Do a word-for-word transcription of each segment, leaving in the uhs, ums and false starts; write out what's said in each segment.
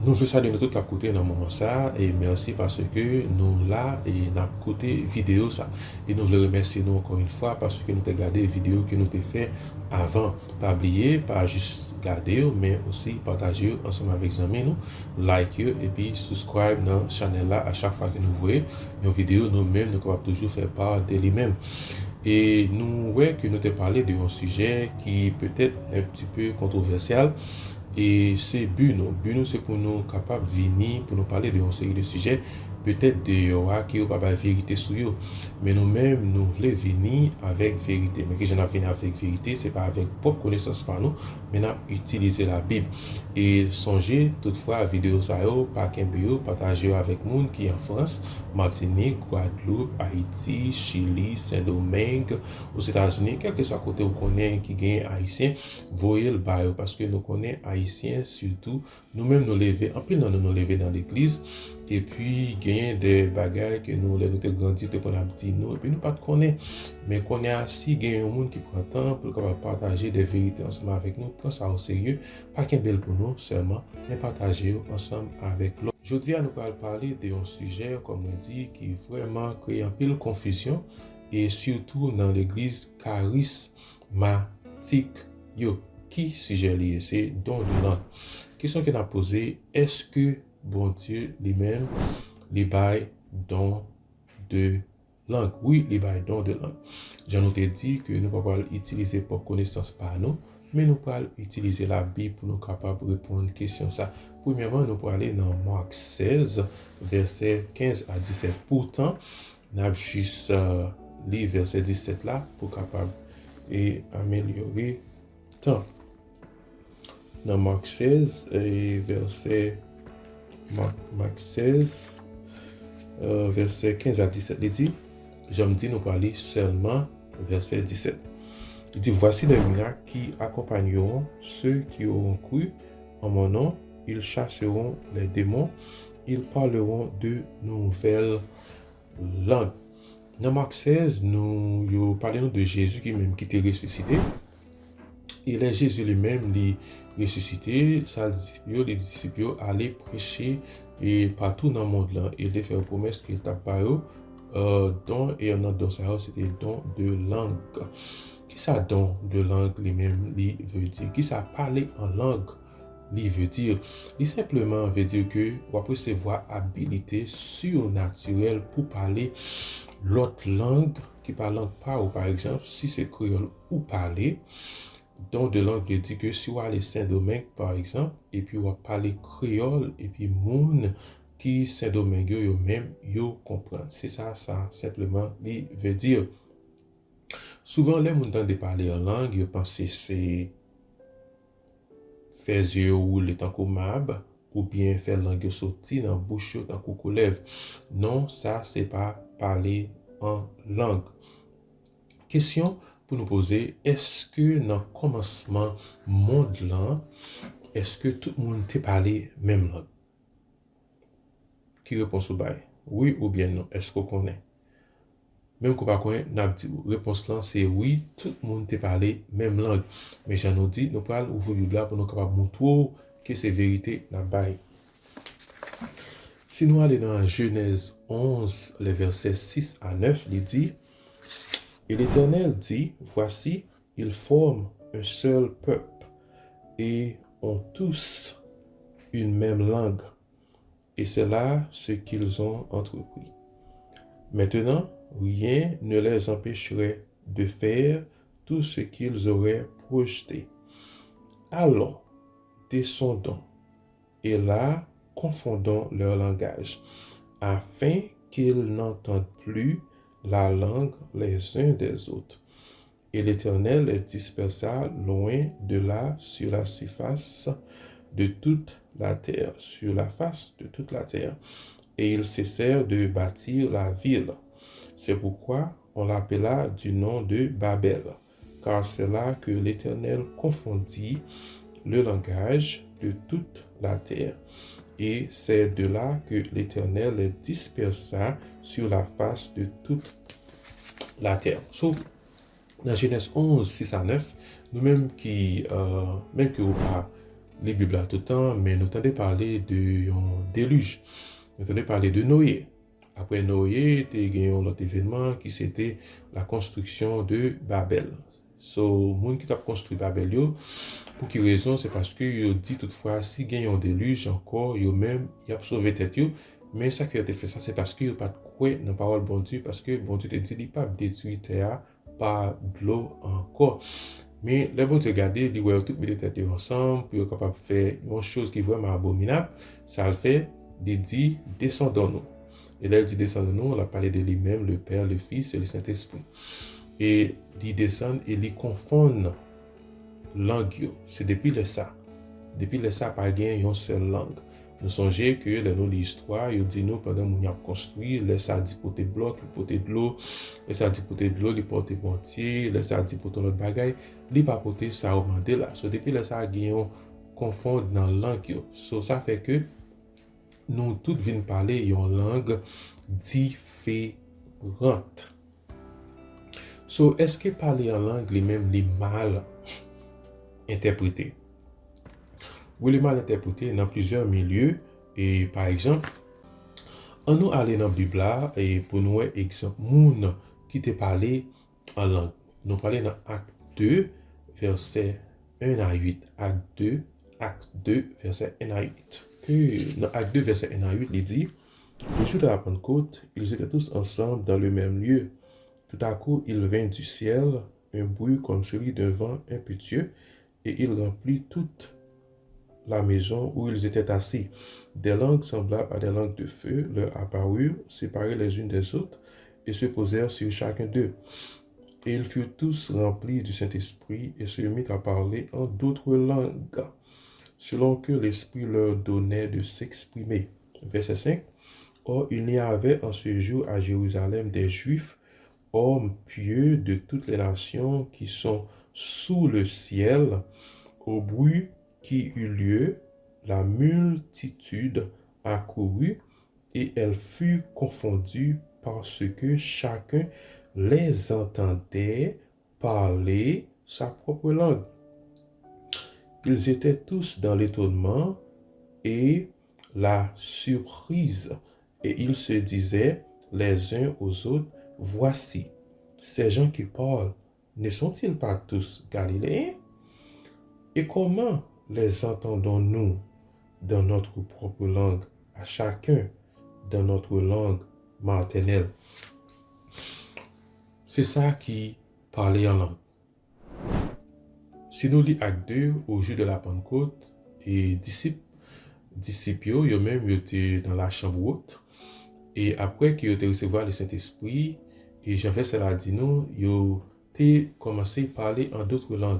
Nou vle salye nou tout k ap koute nan moman sa a, e mèsi paske nou la e n ap koute videyo sa. E nou vle remèsye nou ankò yon fwa paske nou te gade videyo ke nou te fè avan. Pa bliye, pa jis gade yo, men osi pataje yo ansanm avèk zanmi nou, like yo, epi subscribe nan chanèl la. A chak fwa ke nou voye yon videyo, nou menm, nou kapab toujou fè pa de li menm. E nou wè ke nou te pale de yon sijè ki petèt un petit peu controversial, e se bi nou. Bi nou se pou nou kapab vini, pou nou pale de yon seri de sijè, petèt deyò a, ke yo pa bay verite sou yo. Men nou menm, nou vle vini avèk verite. Men kijan n ap vini avèk verite? Se pa avèk pwòp konesans pa nou, men n ap itilize Labib. E sonje, toutfwa, videyo sa yo, pa kenbe yo, pataje yo avèk moun ki an Frans, Matinik, Gwadloup, Ayiti, Chili, Sendomeng, Ozetazini, kèlkeswa kote ou konnen ki gen Ayisyen, voye l ba yo, paske nou konnen Ayisyen, sitou, nou menm nou leve, anpil nan nou, nou leve nan legliz, epi genyen de bagay ke nou, lè nou te grandi, te konn ap di nou, epi nou pa t konnen. Men kounye a, si gen yon moun ki pran tan pou l kapab pataje de verite ansanm avèk nou, pran sa o serye, pa kenbe l pou nou sèlman, men pataje yo ansanm avèk lòt. Jodi a, nou pral pale de yon sijè, kòm mwen di, ki vrèman kreye anpil konfizyon, e sitou nan legliz karismatik yo. Ki sijè li ye? Se don de lang. Kesyon ke n ap poze, èske Bondye li menm, li bay don de lang? Wi, li bay don de lang. Jan nou te di ke nou pa pral itilize pwòp konesans pa nou, men nou pral itilize Labib pou nou kapab reponn kesyon sa. Premyèman, nou prale nan Mak sèz, vèsè kenz a disèt. Poutan, n ap jis, euh, li vèsè disèt la pou kapab e amelyore tan. Nan Mak sèz, e vèsè, Mak, Mak sèz, euh, vèsè kenz a disèt, li di, jan m di, nou pral li sèlman vèsè disèt. Li di, Voici les miracles qui accompagneront ceux qui auront cru en mon nom, ils chasseront les démons, ils parleront de nouvelles langues. Nan Mak sèz, nou, yo pale nou de Jezi ki menm ki te resisite. E lè Jezi li menm, li resisite, sa l di disip yo, li di disip yo, "Ale preche e patou nan mond lan." E l te fè yo pwomès ke l t ap ba yo, euh, don, e nan don sa yo, se te don de lang. Kisa don de lang li menm, li vle di? Kisa pale an lang li vle di? Li senpleman vle di ke w ap resevwa abilite sinatirèl pou pale lòt lang ki pa lang pa ou. Pa egzanp, si se kreyòl ou pale, don de lang vle di ke si w ale Sendomeng, pa egzanp, epi w ap pale kreyòl, epi moun ki Sendomeng yo, yo menm, yo konprann. Se sa, sa senpleman li vle di. Souvan, lè moun tande pale an lang, yo panse se fè zye yo woule tankou mab, oubyen fè lang yo soti nan bouch yo tankou koulèv. Non, sa se pa pale an lang. Kesyon pou nou poze, èske nan kòmansman mond lan, èske tout moun te pale menm lang? Ki repons ou bay? Wi oubyen non? Èske w konnen? Menm ke w pa konnen, n ap di w. Repons lan se wi, tout moun te pale menm lang. Men jan nou di, nou pral ouvri Bib la pou nou kapab montre w ke se verite n ap bay. Si nou ale nan Jenèz onz, le vèsè sis a nèf, li di, Et l'Éternel dit, Voici, ils forment un seul peuple et ont tous une même langue. Et c'est là ce qu'ils ont entrepris. Maintenant, rien ne les empêcherait de faire tout ce qu'ils auraient projeté. Allons, descendons, et là, confondons leur langage, afin qu'ils n'entendent plus la langue les uns des autres. Et l'Éternel les dispersa loin de là sur la surface de toute la terre, sur la face de toute la terre. Et ils cessèrent de bâtir la ville. C'est pourquoi on l'appela du nom de Babel, car c'est là que l'Éternel confondit le langage de toute la terre. Et c'est de là que l'Éternel les dispersa sur la face de toute la terre. So, nan Jenèz onz, sis a nèf, nou menm ki, euh, menm ke ou pa li Bib la toutan, men nou tande pale de yon delij. Nou tande pale de Noye. Apre Noye, te gen yon lòt evènman ki se te la konstriksyon de Babèl. So, moun ki t ap konstwi Babèl yo, pou ki rezon? Se paske yo di toutfwa, si gen yon delij ankò, yo menm, y ap sove tèt yo. Men sa k fè yo te fè sa, se paske yo pa t kwè nan pawòl Bondye, paske Bondye te di li p ap detwi tè a pa dlo ankò. Men lè Bondye gade, li wè yo tout mete tèt yo ansanm pou yo kapab fè yon choz ki vrèman abominab. Sa l fè, li di, "Desandon nou." E lè l di, "Desandon nou," l ap pale de li menm, le Pè, le Fis e le Sentespri. E li desann e li konfonn lang yo. Se depi lè sa. Depi lè sa, pa gen yon sèl lang. Nou sonje ke lè nou li istwa, yo di nou pandan moun yo ap konstwi, lè sa di pote blòk, li pote dlo, lè sa di pote dlo, li pote mòtye, lè sa di pote yon lòt bagay, li pa pote sa yo mande la. So, depi lè sa, gen yon konfonn nan lang yo. So, sa fè ke nou tout vin pale yon lang diferan. So, èske pale an lang li menm li mal entèprete? Wi, li mal entèprete nan plizyè milye. E, pa egzanp, ann nou ale nan Bib la e pou nou wè egzanp moun ki te pale an lang. Nou prale nan Ak de, vèsè en a uit. Ak de, Ak de, vèsè en a uit. Ke nan Ak de, vèsè en a uit, li di, "Le jour de la Pentecôte, ils étaient tous ensemble dans le même lieu. Tout à coup, il vint du ciel un bruit comme celui d'un vent impétueux, et il remplit toute la maison où ils étaient assis. Des langues semblables à des langues de feu leur apparurent, séparées les unes des autres, et se posèrent sur chacun d'eux. Et ils furent tous remplis du Saint-Esprit et se mirent à parler en d'autres langues, selon que l'Esprit leur donnait de s'exprimer." Verset cinq. Or, il n'y avait en ce jour à Jérusalem des Juifs, hommes pieux de toutes les nations qui sont sous le ciel. Au bruit qui eut lieu, la multitude accourut et elle fut confondue parce que chacun les entendait parler sa propre langue. Ils étaient tous dans l'étonnement et la surprise, et ils se disaient les uns aux autres, "Voici, ces gens qui parlent, ne sont-ils pas tous Galiléens? Et comment les entendons-nous dans notre propre langue, à chacun dans notre langue maternelle?" Se sa ki pale an lang. Si nou li Ak de, au jour de la Pentecôte, e disip, disip yo, yo menm, yo te nan lachanm wot. E apre ke yo te resevwa le Sentespri, e jan vèsè la di nou, yo te kòmanse pale an dòt lang.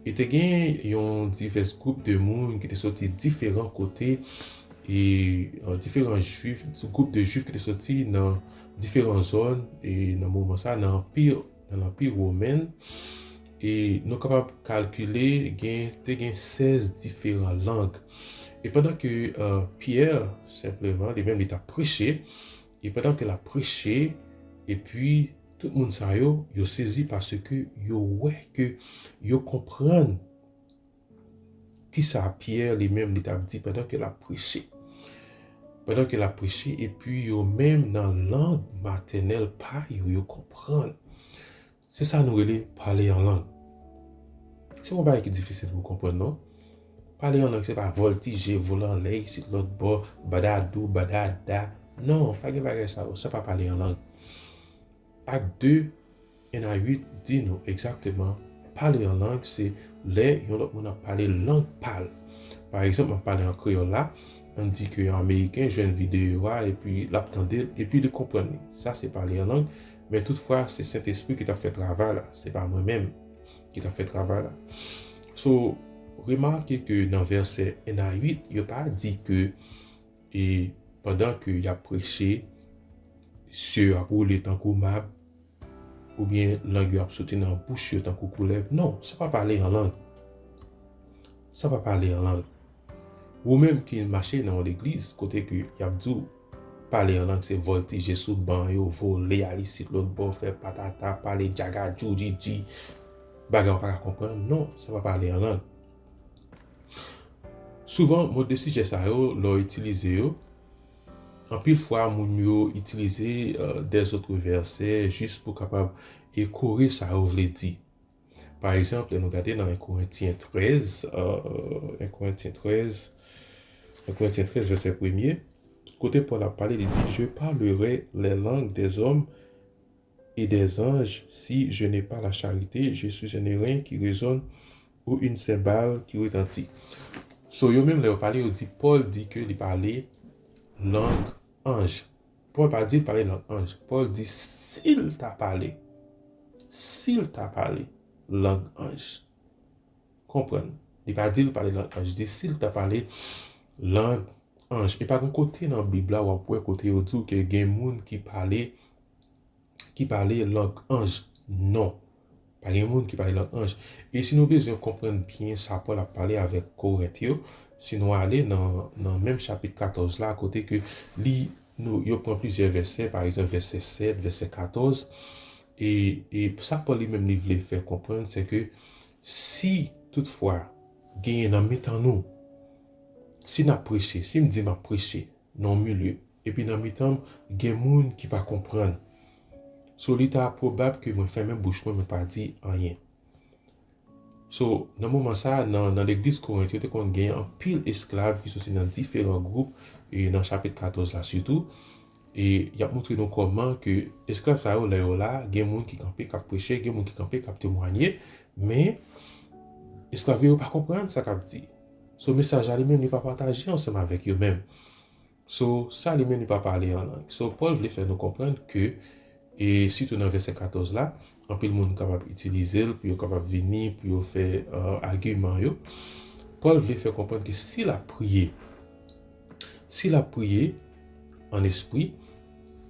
E te gen yon divès gwoup de moun ki te soti diferan kote, e, e, diferan jwif, gwoup de jwif ki te soti nan diferan zòn, e nan moman sa, nan anpi, nan lanpi women, e nou kapab kalkile, gen, te gen sèz diferan lang. E pandan ke, e, Pyè, senpleman, li menm, li t ap preche, e pandan ke l ap preche, epi tout moun sa yo, yo sezi paske yo wè ke yo konprann kisa Pyè li menm li t ap di pandan ke l ap preche. Pandan ke l ap preche, epi yo menm nan lang matènèl pa yo, yo konprann. Se sa nou rele pale an lang. Se yon bagay ki difisil pou konprann, non? Pale an lang, se pa vòltije, vole anlè, isit, lòt bò, badadou, badada. Non, pa gen bagay sa yo. Sa pa pale an lang. Ak de, en a uit di nou egzakteman, pale an lang, se lè yon lòt moun ap pale lang pa l. Pa egzanp, m ap pale an kreyòl la, ann di ke yon Ameriken jwenn videyo a, epi l ap tande l, epi li konprann li. Sa se pale an lang, men toutfwa, se Sentespri ki t ap fè travay la, se pa mwen menm ki t ap fè travay la. So, remake ke nan vèsè en a uit, yo pa di ke, e pandan ke y ap preche, sye yo ap woule tankou mab, oubyen lang yo ap soti nan bouch yo tankou koulèv. Non, sa pa pale an lang. Sa pa pale an lang. Ou menm ki mache nan yon legliz, kote ke y ap di w, pale an lang, se vòltije sou ban yo, vole al isit, lòt bò, fè patata, pale djaga, djoudjidji, bagay ou pa ka konprann. Non, sa pa pale an lang. Souvan, mo de sijè sa yo, lè w itilize yo, anpil fwa, moun yo itilize, euh, dèzòt vèsè jis pou kapab e kore sa yo vle di. Pa egzanp, lè nou gade nan en Korentyen trèz, euh, en Korentyen trèz, en Korentyen trèz, vèsè premye, kote Pòl ap pale, li di, Je parlerai les langues des hommes et des anges, si je n'ai pas la charité, je suis un airain qui résonne ou une cymbale qui retentit. So, yo menm, lè yo pale, yo di, Pòl di ke li pale lang anj. Pòl pa di l pale lang anj. Pòl di, si l ta pale, si l ta pale lang anj. Konprann. Li pa di l pale lang anj. Li di, si l ta pale lang anj. E pa gen kote nan Bib la w ap wè kote yo di w ke gen moun ki pale ki pale lang anj. Non. Pa gen moun ki pale lang anj. E si nou bezwen konprann byen sa Pòl ap pale avèk Korent yo, si nou ale nan, nan menm chapit katòz la, kote ke li, nou, yo pran plizyè vèsè, pa egzanp, vèsè sèt, vèsè katòz, e, e sa Pòl li menm li vle fè konprann, se ke si toutfwa genyen nan mitan nou, si n ap preche, si m di m ap preche, nan yon milye, epi nan mitan m, gen moun ki pa konprann. So, li ta pwobab ke mwen fèmen bouch mwen, mwen pa di anyen. So, nan moman sa a, nan, nan legliz Korent, yo te konn gen anpil esklav ki soti nan diferan gwoup, e nan chapit katòz la sitou. E y ap montre nou kòman ke esklav sa yo, lè yo la, gen moun ki kanpe k ap preche, gen moun ki kanpe k ap temwanye, men esklav yo pa konprann sa k ap di. So, mesaj la li menm, li pa pataje ansanm avèk yo menm. So, sa li menm li pa pale an lang. So, Pòl vle fè nou konprann ke, e sitou nan vèsè katòz la, anpil moun kapab itilize l pou yo kapab vini, pou yo fè, euh, agiman yo. Pòl vle fè konprann ke si l ap priye, si l ap priye an espri,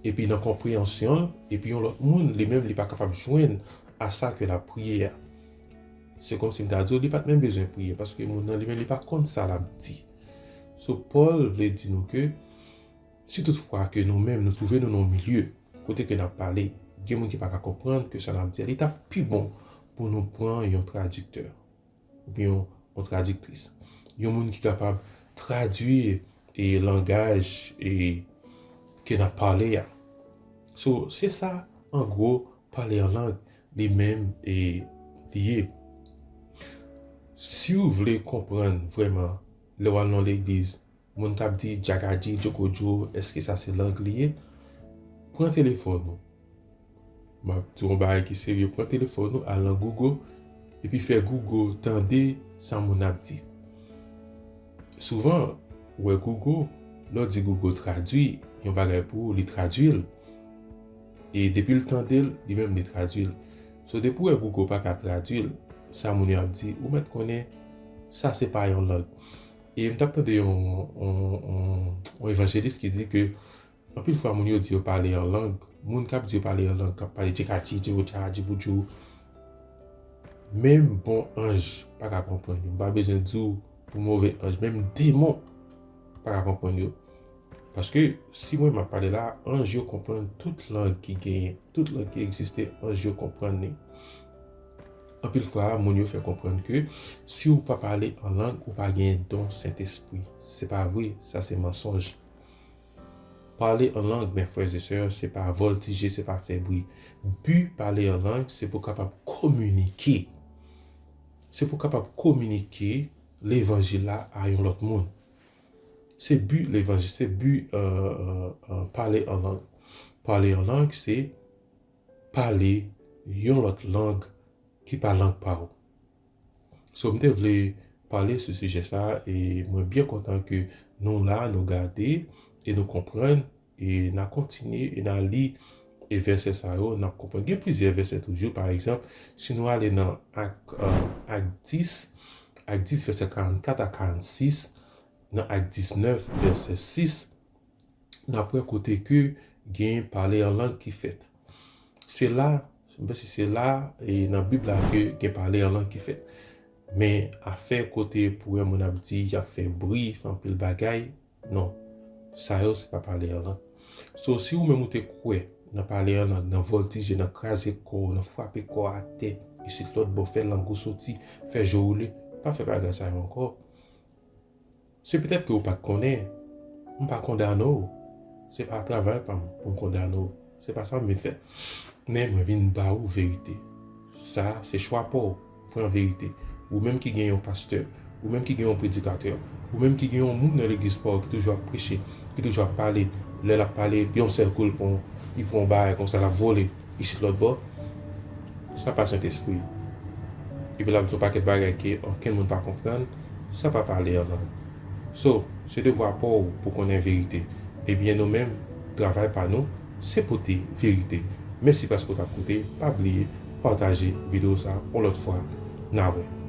epi nan konpreyansyon l, epi yon lòt moun, li menm, li pa kapab jwenn a sa ke l ap priye a. Se kòmsi m ta di w, li pa t menm bezwen priye, paske moun nan, li menm, li pa konn sa l ap di. So, Pòl vle di nou ke, si toutfwa ke nou menm, nou twouve nou nan yon milye, kote ke n ap pale, gen moun ki pa ka konprann ke sa n ap di a, li t ap pi bon pou nou pran yon tradiktè, oubyen yon, yon tradiktris. Yon moun ki kapab tradui, e, langaj, e, ke n ap pale a. So, se sa, an gwo, pale an lang, li menm, e, li ye. Si w vle konprann vrèman, lè w al nan legliz, moun k ap di djagadji, djokodjo, èske sa se lang li ye? Pran telefòn ou. M ap di w yon bagay ki serye. Pran telefòn ou, al nan Google, epi fè Google tande sa moun ap di. Souvan, ou wè Google, lè w di Google tradui yon bagay pou ou, li tradui l. E depi l tande l, li menm li tradui l. So, depi w wè Google pa ka tradui l, sa moun yo ap di, ou mèt konnen, sa se pa yon lang. E m t ap tande yon, yon, yon, yon evanjelis ki di ke anpil fwa moun yo di yo pale an lang, moun k ap di yo pale an lang, k ap pale djekachi, djiboudja, djiboudjou, menm bon anj pa ka konprann yo. M pa bezwen di w pou move anj, menm demon pa ka konprann yo. Paske si mwen m ap pale la, anj yo konprann tout lang ki genyen, tout lang ki egziste, anj yo konprann li. Anpil fwa, moun yo fè konprann ke si w pa pale an lang, ou pa gen don Sentespri. Se pa vre, sa se mansonj. Pale an lang, mes frères et sœurs, se pa vòltije, se pa fè bri. Bi pale an lang, se pou kapab kominike. Se pou kapab kominike levanjil la a yon lòt moun. Se bi levanjil, se bi, euh, euh, euh, pale an lang. Pale an lang, se pale yon lòt lang ki pa lang pa w. So, m te vle pale sou sijè sa a, e mwen byen kontan ke nou la, nou gade, e nou konprann, e n a kontinye, e n a li, e vèsè sa yo, n ap konprann. Gen plizyè vèsè toujou, pa egzanp, si nou ale nan Ak, euh, Ak dis, Ak dis, vèsè karannkat a karannsis, nan Ak diznèf, vèsè sis, n ap wè kote ke gen pale an lang ki fèt. Se la, m panse se la, e nan Bib la ke gen pale an lang ki fèt. Men afè kote pou wè moun ap di, y ap fè bri, fè anpil bagay, non. Sa yo, se pa pale an lang. So, si ou menm ou te kwè nan pale an lang, nan vòltije, nan kraze kò w, nan frape kò w atè, isit lòt bò, fè lang ou soti, fè je w woule, pa fè bagay sa yo ankò. Se petèt ke ou pa t konnen. M pa kondane w. Se pa travay pa m pou m kondane w. Se pa sa m vin fè. Men mwen vin ba ou verite. Sa, se chwa pa w. Pran verite. Ou menm ki gen yon pastè, ou menm ki gen yon predikatè, ou menm ki gen yon moun nan legliz pa w ki toujou ap preche, ki toujou ap pale, lè l ap pale, epi yon sèl kou, l pran, li pran yon bagay konsa, l ap vole isit lòt bò, sa pa Sentespri. Epi l ap di yon pakèt bagay ke okenn moun pa konprann, sa pa pale an lang. So, se devwa pa w pou konnen verite. Ebyen, nou menm, travay pa nou, se pote verite. Mèsi paske w t ap koute. Pa bliye pataje videyo sa yon lòt fwa. N a wè.